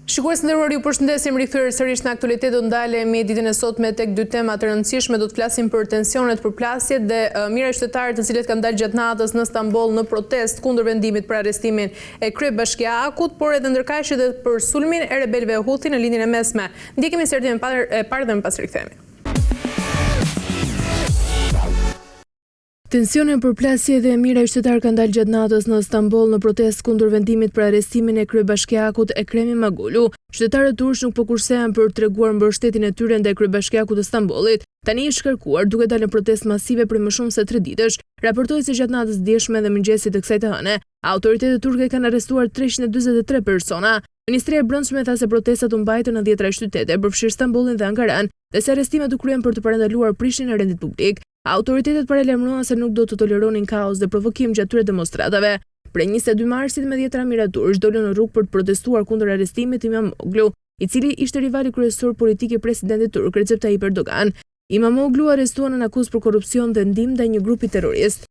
Shikues të nderuar, ju përshëndesim rikthyer sërish në aktualitet. Do të ndalemi ditën e sotme tek dy tema të rëndësishme. Do të flasim për tensionet, përplasjet dhe mijëra qytetarë të cilët kanë dalë gjatë natës në Stamboll në protestë kundër vendimit për arrestimin e kryebashkiakut, por edhe ndërkaq edhe për sulmin e rebelëve Houthi në Lindjen e Mesme. Ndjekim insertin e parë dhe më pas rikthehemi. Tensione, përplasje dhe mijëra qytetarë kanë dalë gjatë natës në Stamboll në protestë kundër vendimit për arrestimin e kryebashkiakut Ekrem Imamoglu. Qytetarët turq nuk po kursehen për të treguar mbështetjen e tyre ndaj kryebashkiakut të Stambollit, tani i shkarkuar, duke dalë në protestë masive prej më shumë se tre ditësh. Raportohet se gjatë natës së djeshme dhe mëngjesit të kësaj të hëne, autoritetet turke kanë arrestuar 343 persona. Ministria e Brendshme tha se protestat u mbajtën në dhjetëra qytete, përfshirë Stambollin dhe Ankaranë, dhe se arrestimet u kryen për të parandaluar prishjen e rendit publik. Autoritetet paralajmëruan se nuk do të toleronin kaos dhe provokim gjatë këtyre demonstratave. Prej 22 marsit me dhjetëra mijëra turq dolën në rrugë për të protestuar kundër arrestimit të Imamoglu, i cili ishte rivali kryesor politik i presidentit turk Recep Tayyip Erdogan. Imamoglu u arrestua nën akuzë për korrupsion dhe ndihmë ndaj një grupi terrorist.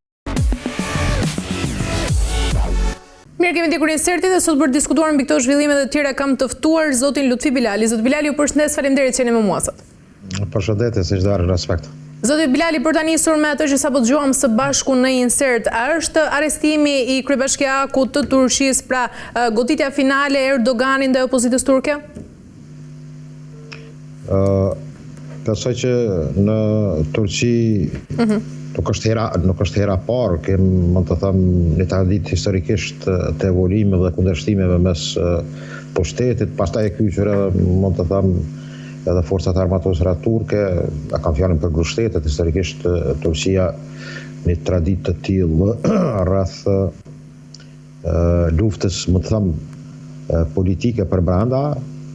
Mirë, kemi ndjekur insertin dhe sot për të diskutuar mbi këto zhvillime dhe të tjera kam të ftuar zotin Lutfi Bilali. Zoti Bilali, ju përshëndes, faleminderit që jeni me mua sot. Përshëndetje, si çdo herë, respekt. Zoti Bilali, për ta nisur me atë që sapo dëgjuam së bashku në insert, a është arrestimi i kryebashkiakut të Turqisë, pra goditja finale e Erdoganit ndaj opozitës turke? Ë besoj që në Turqi mm -hmm. nuk është hera nuk është hera parë, kem mund të them një traditë historikisht të evolimeve dhe kundërshtimeve mes pushtetit, pastaj e kyçur edhe mund të them edhe forcat e armatosura turke, e kam fjalën për grushtshtetet, historikisht Turqia një traditë të tillë rreth luftës, mund të them, politike përbrenda,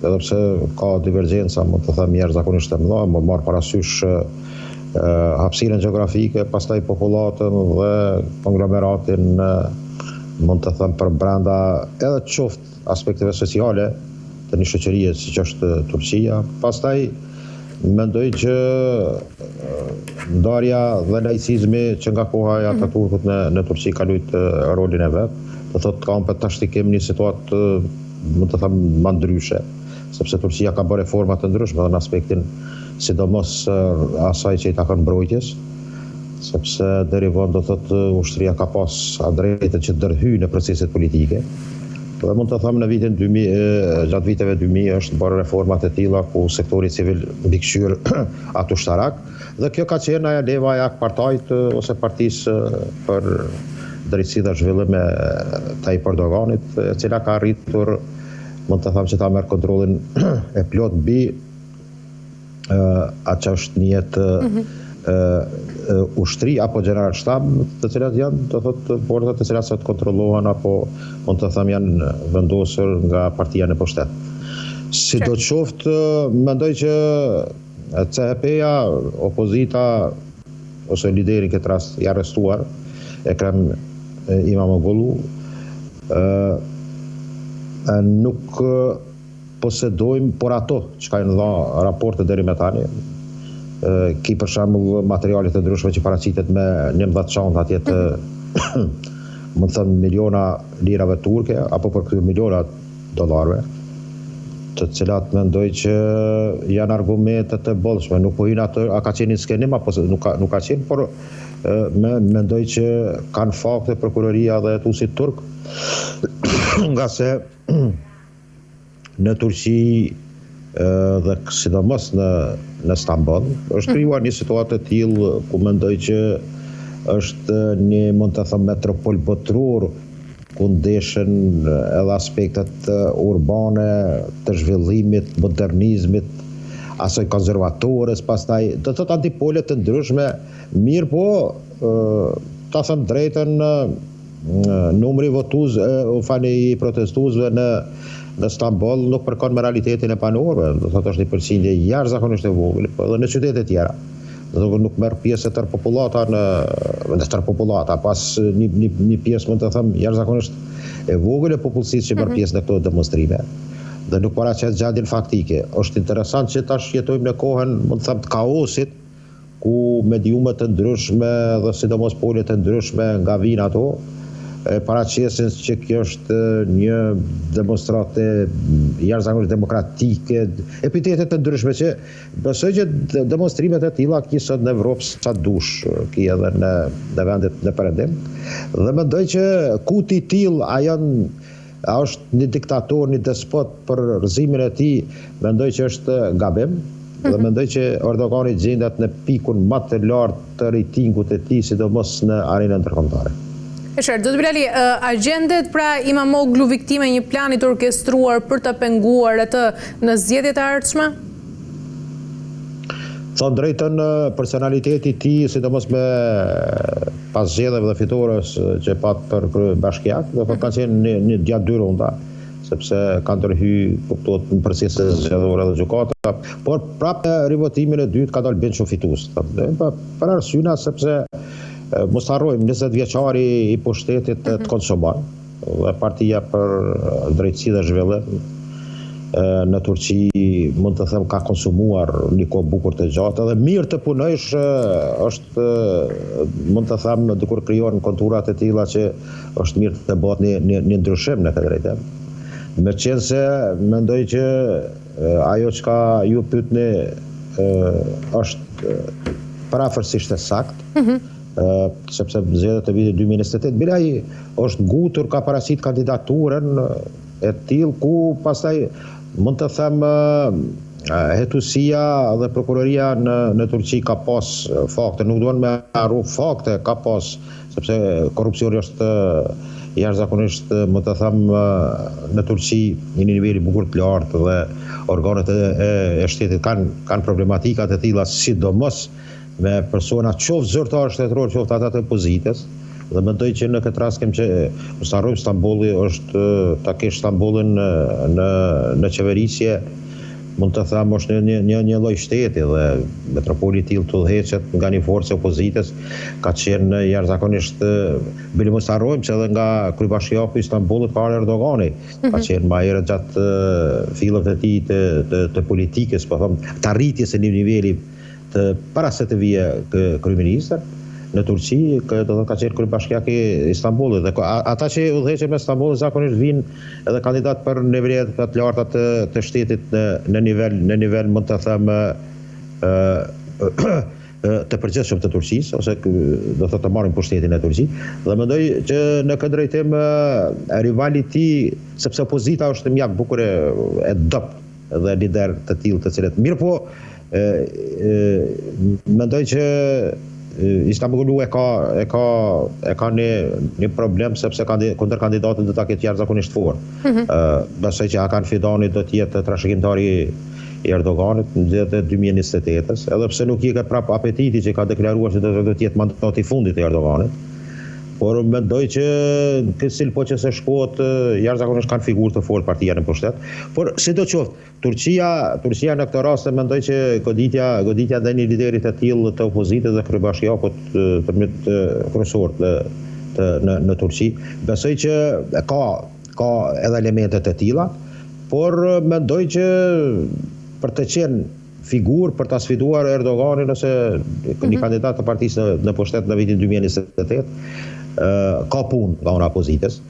edhe pse ka divergjenca, mund të them, jashtëzakonisht të mëdha, me marrë parasysh hapësirën gjeografike, pastaj popullatën dhe konglomeratin, mund të them, përbrenda edhe qoftë aspekteve sociale të një shoqërie siç është Turqia. Pastaj mendoj që ndarja dhe laicizmi që nga koha e mhm. Ataturkut në në Turqi ka luajt rolin e vet. Do thotë kampet tash kemi një situatë mund të them më ndryshe, sepse Turqia ka bërë reforma të ndryshme edhe në aspektin sidomos asaj që i takon mbrojtjes, sepse deri vonë do thotë ushtria ka pas të drejtën që të ndërhyjë në proceset politike. Dhe mund të them në vitin 2000, gjatë viteve 2000 është bërë reforma të tilla ku sektori civil mbikëqyr atë ushtarak dhe kjo ka qenë ajo leva e AK Partit ose partisë për drejtësi dhe zhvillim e Tayyip Erdoganit, e cila ka arritur mund të them që ta merr kontrollin e plotë mbi atë që është njihet mm -hmm. ushtri apo gjeneral shtab, të cilat janë, do thotë, forcat të cilat sot kontrollohen apo mund të them janë vendosur nga partia në pushtet. Sidoqoftë, mendoj që CHP-ja, opozita ose lideri në këtë rast i arrestuar, Ekrem Imamoglu, ë nuk posedojmë, por ato çka janë dha raporte deri me tani, ki për shembull materiale të ndryshme që paraqitet me 11 çanta atje të mund të them miliona lirave turke apo për këtyre miliona dollarëve, të cilat mendoj që janë argumente të bollshme. Nuk po hyj atë a ka qenë inskenim apo nuk ka nuk ka qenë, por me mendoj që kanë fakte prokuroria dhe hetuesit turk ngase në Turqi dhe sidomos në në Stamboll është krijuar një situatë e tillë ku mendoj që është një mund të them metropol botëror ku ndeshen edhe aspektet urbane të zhvillimit, modernizmit, asaj konservatores, pastaj do të thotë antipole të ndryshme, mirëpo ta them drejtën Numri i votues, u falni, i protestuesve në në Stamboll nuk përkon me realitetin e banorëve, do thotë është një përqindje jashtëzakonisht e vogël, po edhe në qytete tjera. Do thotë nuk merr pjesë e tërë popullata në në tërë popullata, pas një një një pjesë mund të them jashtëzakonisht e vogël e popullsisë që merr mhm. pjesë në këto demonstrime dhe nuk paraqet gjendjen faktike. Është interesant që tash jetojmë në kohën, mund të them, të kaosit, ku mediume të ndryshme dhe sidomos pole të ndryshme nga vijnë ato, E paraqesin që kjo është një demonstratë jashtëzakonisht demokratike, epitete të ndryshme që besoj që demonstrimet e tilla ki sot në Evropë sa dush, ki edhe në në vendet në perëndim. Dhe mendoj që kuti i tillë a janë a është një diktator, një despot për rrëzimin e tij, mendoj që është gabim. Dhe mhm. mendoj që Erdogani gjendet në pikun më të lartë të rejtingut të tij, sidomos në arenën ndërkombëtare. E qartë. Zoti Bilali, a gjendet pra Imamoglu viktimë e një plani të orkestruar për ta penguar atë në zgjedhjet e ardhshme? Thënë drejtën, personaliteti i tij, sidomos me pas zgjedhjeve dhe fitores që pat për kryebashkiak, do të thotë ka qenë një, një gjatë dy runda, sepse ka ndërhy, kuptohet, në procese zgjedhore dhe gjykata, por prapë në rivotimin e dytë ka dalë bindshëm fitues. Për arsye sepse mos harrojmë 20 vjeçari i pushtetit të mhm. konsumon dhe partia për drejtësi dhe zhvillim në Turqi mund të them ka konsumuar një kohë bukur të gjatë edhe mirë të punojsh është mund të them dikur krijohen konturat e tilla që është mirë të bëhet një, një, një ndryshim në këtë drejtim. Meqenëse mendoj që ajo çka ju pyetni është përafërsisht e saktë, mm -hmm. sepse zgjedhjet e vitit 2028, bile ai është ngutur ka paraqit kandidaturën e tillë ku pastaj mund të them hetuesia dhe prokuroria në në Turqi ka pas fakte, nuk duan me harru fakte, ka pas sepse korrupsioni është jashtëzakonisht mund të them në Turqi një nivel i bukur të lartë dhe organet e, e, e shtetit kanë kanë problematika të tilla sidomos me persona qoftë zyrtarë shtetëror, qoftë ata të opozitës. Dhe mendoj që në këtë rast kem që mos harrojmë Stambolli është ta kesh Stambollin në në në qeverisje mund të them është një një një lloj shteti dhe metropoli i tillë të udhëheqet nga një forcë e opozitës ka qenë jashtëzakonisht bile mos harrojmë që edhe nga kryebashkiaku i Stambollit ka ardhur Erdogani, ka mhm. qenë më herët gjatë fillet e tij të të, të politikës, po them, të arritjes së një niveli të para se të vije kryeministër në Turqi, kë do të ka qenë kryebashkiak i Stambollit dhe ata që udhëheqin me Stambollin zakonisht vijnë edhe kandidat për nivele të larta të të shtetit në në nivel në nivel mund të them ë të përgjithshëm të Turqisë ose do të thotë të marrin pushtetin e Turqisë dhe mendoj që në këtë drejtim rivali i tij sepse opozita është mjaft bukur e, e dobët dhe lider të tillë të cilët mirëpo e, e, mendoj që Imamoglu e ka e ka e ka një një problem sepse kundër kandidatin do ta ketë jashtëzakonisht fort. Mm -hmm. Ë besoj që Hakan Fidani do të jetë trashëgimtari i Erdoganit në zgjedhjet e 2028-ës, edhe pse nuk i ka prap apetiti që ka deklaruar se do të do të jetë mandati i fundit i Erdoganit. Por mendoj që në këtë stil po që se shkohet jashtëzakonisht kanë figurë të fortë partia në pushtet. Por sidoqoftë, Turqia, Turqia në këtë rast mendoj që goditja, goditja ndaj një lideri të tillë të opozitës dhe kryebashkiakut të, të, të kryesor të, të në në Turqi, besoj që ka ka edhe elemente të tilla, por mendoj që për të qenë figurë për ta sfiduar Erdoganin ose një mm -hmm. kandidat të partisë në, në pushtet në vitin 2028, ë ka punë nga ana e opozitës,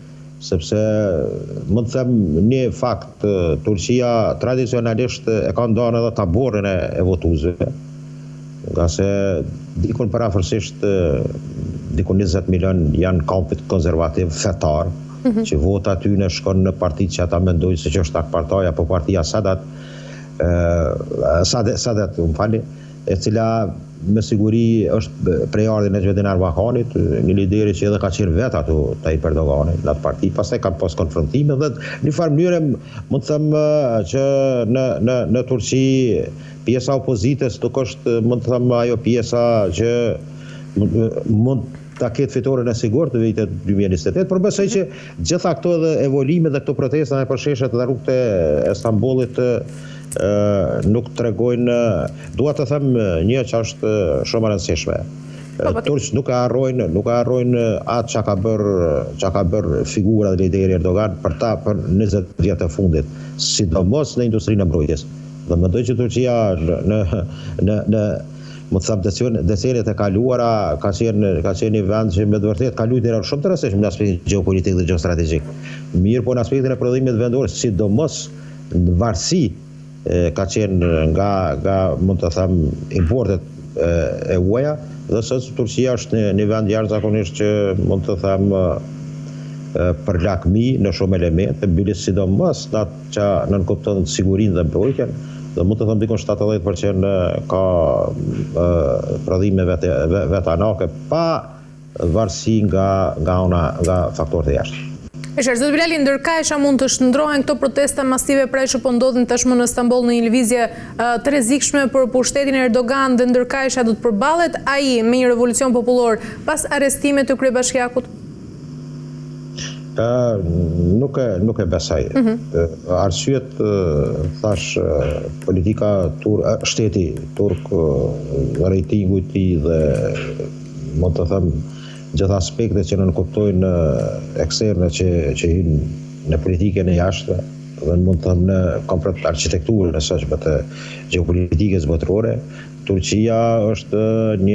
sepse mund të them një fakt, Turqia tradicionalisht e ka ndarë edhe taborin e, e votuesve, ngase dikun përafërsisht dikun 20 milion janë kampit konservativ fetar, mm -hmm. që vota atyne shkon në partitë që ata mendojnë se që është AK Partia apo partia Sadat, Sadet, Sadet, më falni, e cila me siguri është prejardhje e Nexhmedin Erbakanit, një lideri që edhe ka qenë vetë ato Tayyip Erdogani në atë parti, pastaj kanë pas konfrontime dhe në një farë mënyre mund të them që në në në Turqi pjesa e opozitës nuk është mund të them ajo pjesa që mund ta ketë fitoren e sigurt në vitet 2028, por besoj që gjitha këto edhe evolime dhe këto protesta nëpër sheshet dhe rrugët e Stambollit nuk tregojnë, dua të them një që është shumë e rëndësishme. Po, po, Turqit nuk e harrojnë, nuk e harrojnë atë çka ka bërë, çka ka bërë figura dhe lideri Erdogan për ta për 20 vjet të fundit, sidomos në industrinë e mbrojtjes. Dhe mendoj që Turqia në në në në. Mund të them decenjet e kaluara ka qenë ka qenë një vend që me të vërtetë ka luajtur një rol shumë të rëndësishëm në aspektin gjeopolitik dhe gjeostrategjik. Mirëpo në aspektin e prodhimit vendor, sidomos në varësi ka qenë nga nga mund të them importet e huaja dhe sot Turqia është një, një vend jashtëzakonisht që mund të them për lakmi në shumë elemente, bile sidomos në atë që nënkupton sigurinë dhe mbrojtjen, dhe mund të them diku 70% ka prodhime vetanake pa varësi nga nga ana nga faktorët e jashtëm. E qartë, zoti Bilali, ndërkaq a mund të shndërrohen këto protesta masive pra që po ndodhin tashmë në Stamboll në një lëvizje të rrezikshme për pushtetin e Erdogan dhe ndërkaq a do të përballet ai me një revolucion popullor pas arrestimit të kryebashkiakut? Nuk e nuk e besoj. Mm -hmm. Arsyet thash politika tur shteti turk rejtingu i tij dhe mund të them gjithë aspektet që nënkuptojnë eksterne që që hyjnë në politikën e jashtme dhe mund të them në komplet arkitekturën e sotshme të gjeopolitikës botërore, Turqia është një.